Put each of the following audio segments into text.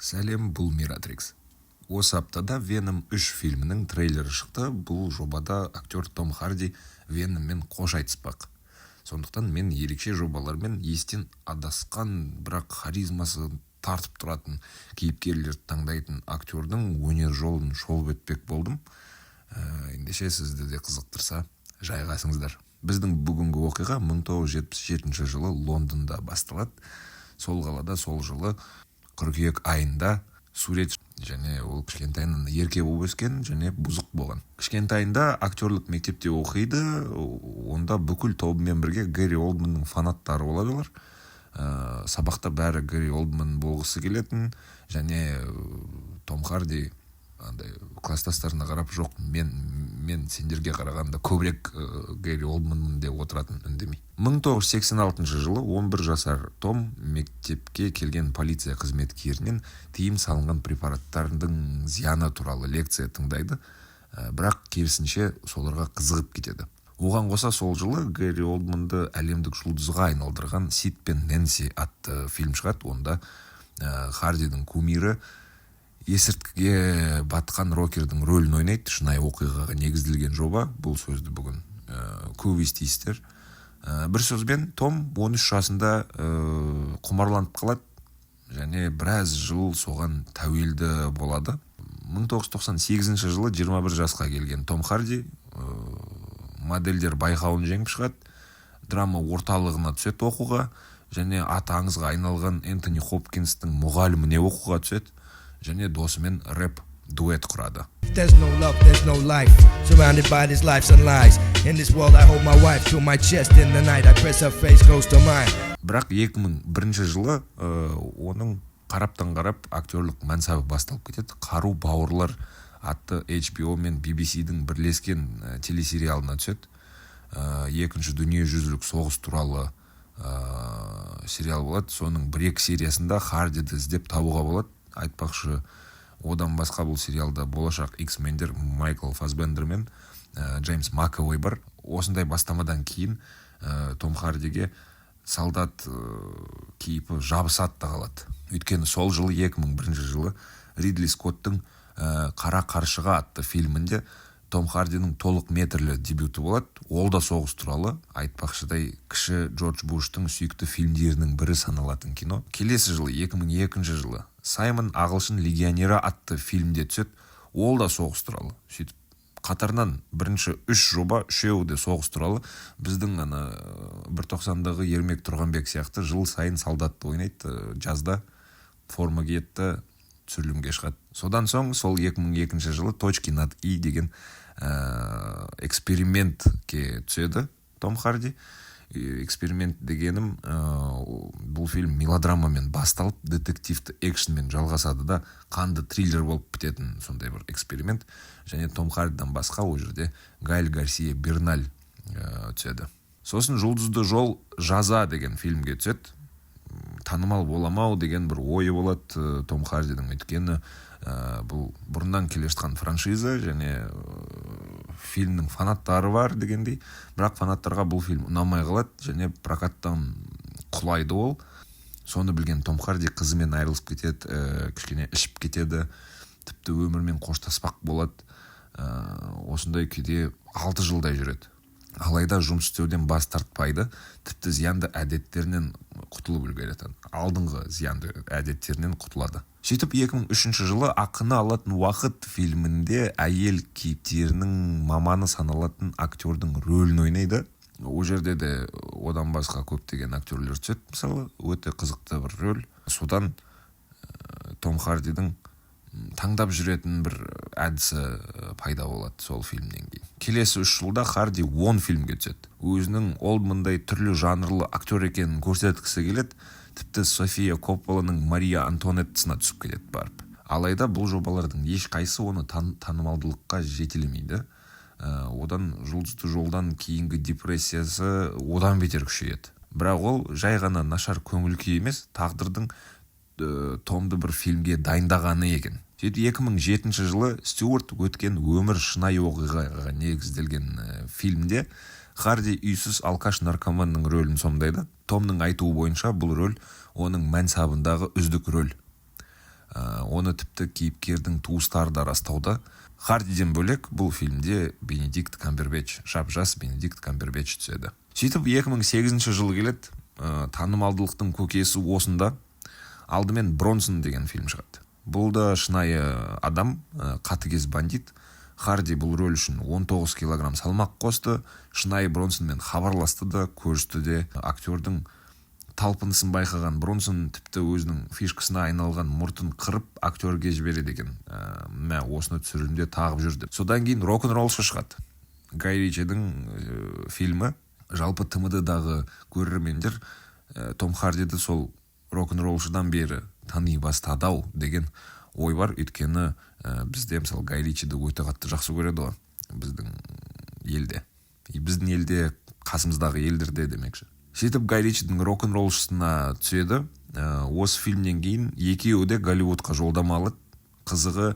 Сәлем, бұл Миратрикс. Осы аптада «Веном 3» фильмінің трейлері шықты. Бұл жобада актер Том Харди Веноммен қош айтыспақ. Сондықтан мен ерекше жобалармен естен адасқан, бірақ харизмасы тартып тұратын кейіпкерлерді таңдайтын актердің өнер жолын шолып өтпек болдым. Ендеше сізді де қызықтырса, жайғасыңыздар. Біздің бүгінгі оқиға 1977 жылы Лондонда басталады. Сол қалада сол жылы қыркүйек айында сурет және ол кішкентайынан ерке болып өскен және бұзық болған. Кішкентайында актерлік мектепте оқиды. Онда бүкіл тобымен бірге Гэри Олдманның фанаттары болады олар. Сабақта бәрі Гэри Олдман болғысы келетін және Том Харди андай класстастарына қарап, «Жоқ, мен сендерге қарағанда көбірек Гэри Олдманмын» деп отыратын үндемей. 1986 жылы 11 жасар Том мектепке келген полиция қызметкерінен тыйым салынған препараттардың зияны туралы лекция тыңдайды, бірақ керісінше соларға қызығып кетеді. Оған қоса сол жылы Гэри Олдманды әлемдік жұлдызға айналдырған «Сид пен Нэнси» атты фильм шығады. Онда Хардидің кумирі есірткіге батқан рокердің рөлін ойнайды. Шынайы оқиғаға негізделген жоба. Бұл сөзді бүгін көп естисіздер. Бір сөзбен, Том 13 жасында құмарланып қалады және біраз жыл соған тәуелді болады. 1998 жылы 21 жасқа келген Том Харди модельдер байқауын жеңіп шығады, драма орталығына түседі оқуға және аты аңызға айналған Энтони Хопкинстің мұғаліміне оқуға түседі және досымен рэп дуэт құрады. There's no love, there's no life. Surrounded by this life's and lies. In this world, I hold my wife to my chest in the night. I press her face close to mine. Бірақ 2001 жылы оның қараптан қарап актерлік мансабы басталып кетеді. «Қару бауырлар» атты HBO мен BBC-дің бірлескен телесериалына түседі. Екінші дүниежүзілік соғыс туралы сериал болады. Соның бір екі сериясында Хардиді іздеп табуға болады. Айтпақшы, одан басқа бұл сериалда болашақ X-мендер Майкл Фассбендер мен Джеймс Макэвой бар. Осындай бастамадан кейін Том Хардиге солдат кейпі жабысады да қалады, өйткені сол жылы, 2001 жылы Ридли Скоттың «Қара қаршыға» атты фильмінде Том Хардидің толық метрлі дебюті болады. Ол да соғыс туралы. Айтпақшыдай, кіші Джордж Буштың сүйікті фильмдерінің бірі саналатын кино. Келесі жылы, 2002 жылы «Саймон ағылшын легионері» атты фильмде түседі. Ол да соғыс туралы. Сөйтіп қатарынан бірінші үш жоба, үшеуі де соғыс туралы. Біздің ана бір тоқсандағы Ермек Тұрғанбек сияқты жыл сайын солдатты ойнайды, жазда форма киеді да түсірілімге шығады. Содан соң сол 2002 жылы «Точки над и» деген экспериментке түседі Том Харди. Эксперимент дегенім, бұл фильм мелодрамамен басталып, детективті экшнмен жалғасады да, қанды триллер болып бітетін сондай бір эксперимент. Және Том Хардидан басқа ол жерде Гаэль Гарсия Берналь түседі. Сосын «Жұлдызды жол: Жаза» деген фильмге түседі. Танымал бола ма деген бір ойы болады Том Хардидің, өйткені бұл бұрыннан келе жатқан франшиза және фильмнің фанаттары бар дегендей. Бірақ фанаттарға бұл фильм ұнамай қалады және прокаттан құлайды ол. Соны білген Том Харди қызымен айырылысып кетеді, кішкене ішіп кетеді, тіпті өмірмен қоштаспақ болады. Осындай күйде 6 жылдай жүреді. Алайда жұмыс істеуден бас тартпайды, тіпті зиянды әдеттерінен құтылып үлгереді, алдыңғы зиянды әдеттерінен құтылады. Сөйтіп 2003 жылы «Ақыны алатын уақыт» фильмінде әйел кейіпкерінің маманы саналатын актердің рөлін ойнайды. Ол жерде де одан басқа көптеген актерлер түседі. Мысалы, өте қызықты бір рөл. Содан Том Хардидің таңдап жүретін бір әдісі пайда болады сол фильмнен кейін. Келесі 3 жылда Харди 10 фильмге түседі. Өзінің Олдмандай түрлі жанрлы актер екенін көрсеткісі келеді. Тіпті София Копполаның Мария Антуанеттасына түсіп кетеді барып. Алайда бұл жобалардың ешқайсысы оны танымалдылыққа жетелемейді. Одан «Жұлдызды жолдан» кейінгі депрессиясы одан бетер күшейеді. Бірақ ол жай ғана нашар көңіл күй емес, тағдырдың Томды бір фильмге дайындағаны екен. Сөйтіп 2007 жылы «Стюарт: Өткен өмір» шынайы оқиғаға негізделген фильмде Харди үйсіз алкаш наркоманның рөлін сомдайды. Томның айтуы бойынша, бұл рөл оның мансабындағы үздік рөл. Оны тіпті кейіпкердің туыстары да растауда. Хардиден бөлек бұл фильмде Бенедикт Камбербэтч, жап жас Бенедикт Камбербэтч түседі. Сөйтіп 2008 жылы келеді. Танымалдылықтың көкесі осында. Алдымен «Бронсон» деген фильм шығады. Бұл да шынайы адам, қатыгез бандит. Харди бұл рөл үшін 19 килограмм салмақ қосты. Шынайы Бронсонмен хабарласты да, көрісті де. Актердің талпынысын байқаған Бронсон тіпті өзінің фишкасына айналған мұртын қырып, актерге жібереді екен: «Мә, осыны түсірілімде тағып жүр», – деп. Содан кейін «Рок-н-роллшы» шығады, Гай Ричидің фильмі. Жалпы ТМД-дағы көрермендер Том Хардиді сол «Рок-н-роллшыдан» бері тани бастады ау деген ой бар, өйткені бізде, мысалы, Гай Ричиді өте қатты жақсы көреді ғой біздің елде и біздің елде, қасымыздағы елдерде демекші. Сөйтіп Гай Ричидің «Рок-н-роллшысына» түседі. Осы фильмнен кейін екеуі де Голливудқа жолдама алады. Қызығы,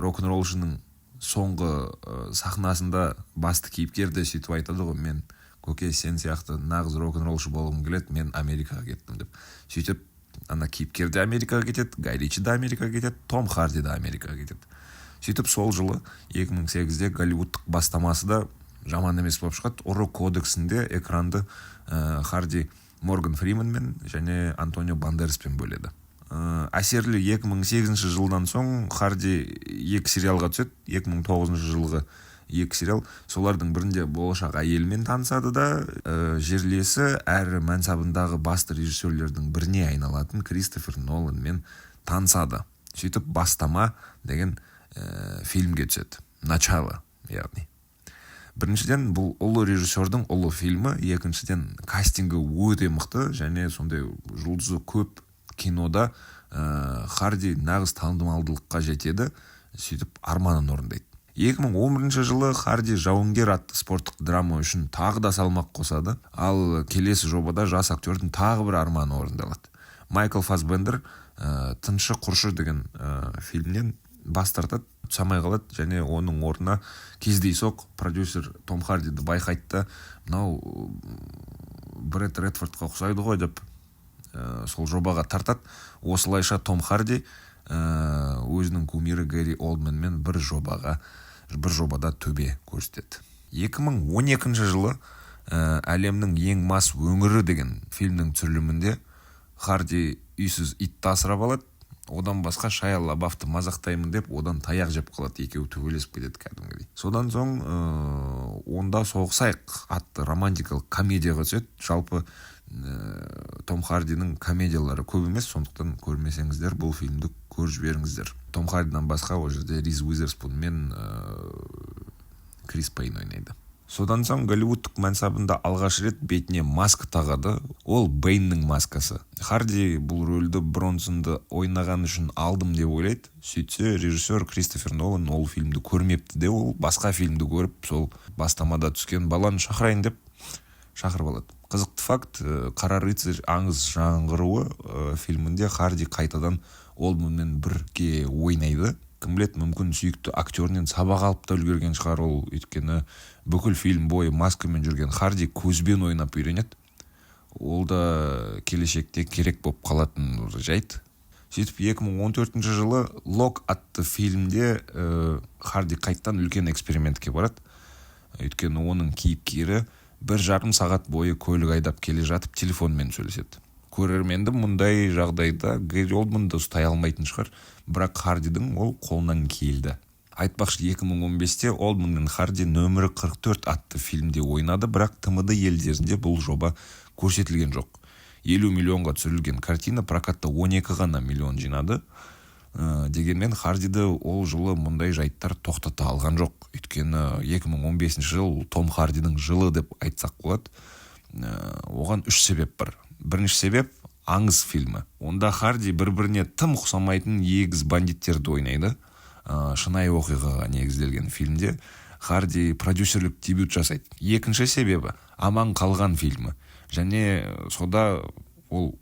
«Рок-н-роллшының» соңғы сахнасында басты кейіпкер де сөйтіп айтады ғой: «Мен, көке, сен сияқты нағыз рок-н-роллшы болғым келеді, мен Америкаға кеттім», – деп. Сөйтіп ана кейіпкер де Америкаға кетеді, Гай Ричи де Америкаға кетеді, Том Харди да Америкаға кетеді. Сөйтіп сол жылы, 2008-де, голливудтық бастамасы да жаман емес болып шығады. «Ұры кодексінде» экранды Харди Морган Фрименмен және Антонио Бандераспен бөледі. Әсерлі 2008 жылдан соң Харди екі сериалға түседі. 2009 жылғы екі сериал. Солардың бірінде болашақ әйелімен танысады да, жерлесі әрі мансабындағы басты режиссерлердің біріне айналатын Кристофер Ноланмен танысады. Сөйтіп «Бастама» деген фильмге түседі, «Начало» яғни. Біріншіден, бұл ұлы режиссердің ұлы фильмі, екіншіден, кастингі өте мықты және сондай жұлдызы көп кинода Харди нағыз танымалдылыққа жетеді. Сөйтіп арманын орындайды. 2011 жылы Харди «Жауынгер» атты спорттық драма үшін тағы да салмақ қосады. Ал келесі жобада жас актердің тағы бір арманы орындалады. Майкл Фассбендер «Тыншы құршы» деген фильмнен бас тартады, түсе алмай қалады және оның орнына кездейсоқ продюсер Том Хардиді байқайды да, мынау Брэд Редфордқа ұқсайды ғой деп, сол жобаға тартады. Осылайша Том Харди өзінің кумирі Гэри Олдманмен бір жобада төбе көрсетеді. 2012 жылы «Әлемнің ең мас өңірі» деген фильмнің түсірілімінде Харди үйсіз итті асырап алады. Одан басқа Шайа Лабафты мазақтаймын деп, одан таяқ жеп қалады, екеуі төбелесіп кетеді кәдімгідей. Содан соң «Онда соғысайық» атты романтикалық комедияға түседі. Жалпы Том Хардидің комедиялары көп емес, сондықтан көрмесеңіздер, бұл фильмді көріп жіберіңіздер. Том Хардидан басқа ол жерде Риз Уизерспун мен Крис Пейн ойнайды. Содан соң голливудтық мансабында алғаш рет бетіне маска тағады. Ол Бэйннің маскасы. Харди бұл рөлді Бронсонды ойнаған үшін алдым деп ойлайды. Сөйтсе, режиссер Кристофер Нолан ол фильмді көрмепті де, ол басқа фильмді көріп, сол «Бастамада» түскен баланы шақырайын деп шақырып алады. Қызықты факт: «Қара рыцарь: аңыз жаңғыруы» фильмінде Харди қайтадан Олдманмен бірге ойнайды. Кім біледі, мүмкін, сүйікті актерінен сабақ алып та үлгерген шығар ол, өйткені бүкіл фильм бойы маскамен жүрген Харди көзбен ойнап үйренеді. Ол да келешекте керек болып қалатын жайт. Сөйтіп 2014 жылы «Лок» атты фильмде Харди қайттан үлкен экспериментке барады, өйткені оның кейіпкері 1,5 сағат бойы көлік айдап келе жатып телефонмен сөйлеседі. Көрерменді мұндай жағдайда Гэри Олдман да ұстай алмайтын шығар, бірақ Хардидің ол қолынан келді. Айтпақшы, 2015-те Олдман мен Харди «Нөмірі 44» атты фильмде ойнады, бірақ ТМД елдерінде бұл жоба көрсетілген жоқ. 50 миллионға түсірілген картина прокатта 12 ғана миллион жинады. Дегенмен Хардиді ол жылы мұндай жайттар тоқтата алған жоқ, өйткені 2015 жыл Том Хардидің жылы деп айтсақ болады. Оған үш себеп бар. Бірінші себеп – «Аңыз» фильмі. Онда Харди бір біріне тым ұқсамайтын егіз бандиттерді ойнайды. Шынайы оқиғаға негізделген фильмде Харди продюсерлік дебют жасайды. Екінші себебі – «Аман қалған» фильмі және сонда ол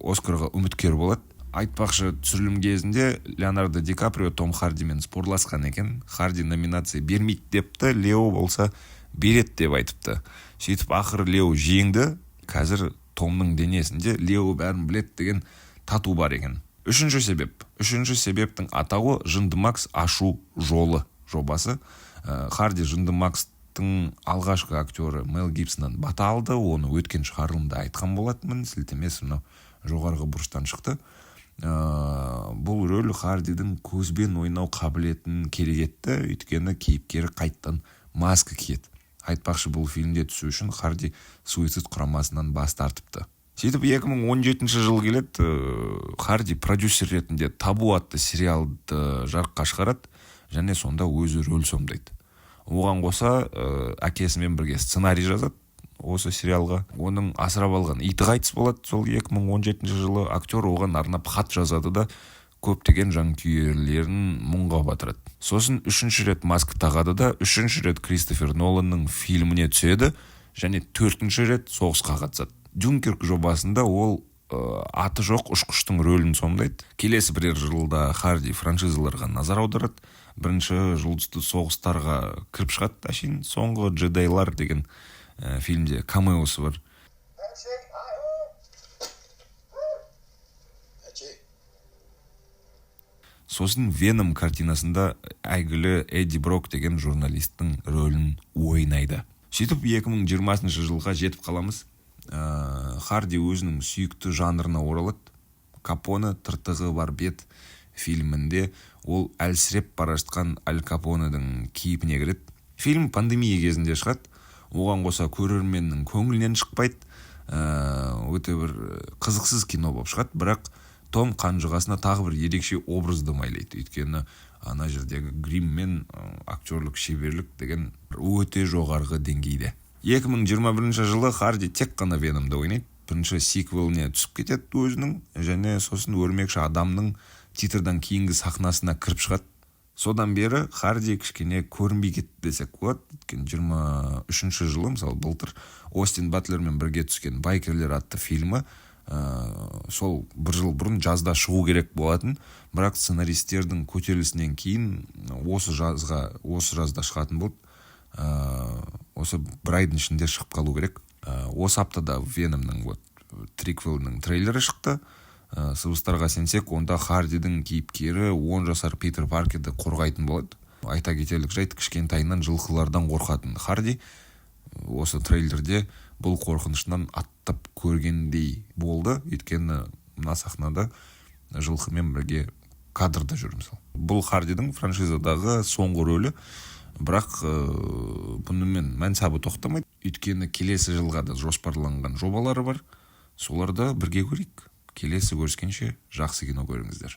Оскарға үміткер болады. Айтпақшы, түсірілім кезінде Леонардо Ди Каприо Том Хардимен спорласқан екен. Харди номинация бермейді депті, Лео болса береді деп айтыпты. Сөйтіп ақыры Лео жеңді. Қазір Томның денесінде «Лео бәрін біледі» деген тату бар екен. Үшінші себеп. Үшінші себептің атауы «Жынды Макс: Ашу жолы» жобасы. Харди Жынды Макстың алғашқы актері Мел Гибсоннан бата алды. Оны өткен шығарылымда айтқан болатынмын, сілтемесі мынау жоғарғы бұрыштан шықты. Бұл рөл Хардидің көзбен ойнау қабілетін керек етті, өйткені кейіпкері қайттан маска киеді. Айтпақшы, бұл фильмде түсу үшін Харди «Суицид» құрамасынан бас тартыпты. Сөйтіп 2017 жыл келеді. Харди продюсер ретінде «Табу» атты сериалды жарыққа шығарады және сонда өзі рөл сомдайды. Оған қоса әкесімен бірге сценарий жазады осы сериалға. Оның асырап алған иті қайтыс болады сол 2017 жылы. Актер оған арнап хат жазады да, көптеген жанкүйерлерін мұңға батырады. Сосын үшінші рет маска тағады да, үшінші рет Кристофер Ноланның фильміне түседі және төртінші рет соғысқа қатысады. «Дюнкерк» жобасында ол аты жоқ ұшқыштың рөлін сомдайды. Келесі бірер жылда Харди франшизаларға назар аударады. Бірінші жұлдызды соғыстарға кіріп шығады әшейін, «Соңғы джедайлар» деген фильмде камеосы бар. Patsy, hi-ho! Patsy. Сосын «Веном» картинасында әйгілі Эдди Брок деген журналисттің рөлін ойнайды. Сөйтіп 2020 жылға жетіп қаламыз. Харди өзінің сүйікті жанрына оралады. «Капоне: Тыртығы бар бет» фильмінде ол әлсіреп бара жатқан Аль Капонедің кейпіне кіреді. Фильм пандемия кезінде шығады, оған қоса көрерменнің көңілінен шықпайды. Өте бір қызықсыз кино болып шығады. Бірақ Том қанжығасына тағы бір ерекше образды майлайды, өйткені ана жердегі грим мен актерлік шеберлік деген өте жоғарғы деңгейде. 2021 жылы Харди тек қана «Веномды» ойнайды. Бірінші сиквеліне түсіп кетеді өзінің және сосын Өрмекші адамның титрдан кейінгі сахнасына кіріп шығады. Содан бері Харди кішкене көрінбей кетті десек болады, өйткені 23-жылы, мысалы, былтыр Остин Батлермен бірге түскен «Байкерлер» атты фильмі сол бір жыл бұрын жазда шығу керек болатын, бірақ сценаристердің көтерілісінен кейін осы жазға, осы жазда шығатын болды. Осы бір айдың ішінде шығып қалу керек. Осы аптада «Веномның» вот триквелінің трейлері шықты. Сыбыстарға сенсек, онда Хардидің кейіпкері 10 жасар Питер Паркерді қорғайтын болады. Айта кетерлік жайт, кішкентайынан жылқылардан қорқатын Харди осы трейлерде бұл қорқынышынан аттап көргендей болды, өйткені мына сахнада жылқымен бірге кадрда жүр. Мысалы, бұл Хардидің франшизадағы соңғы рөлі, бірақ бұнымен мәнсабы тоқтамайды, өйткені келесі жылға да жоспарланған жобалары бар. Соларды бірге көрейік. Келесі көріскенше жақсы кино көріңіздер.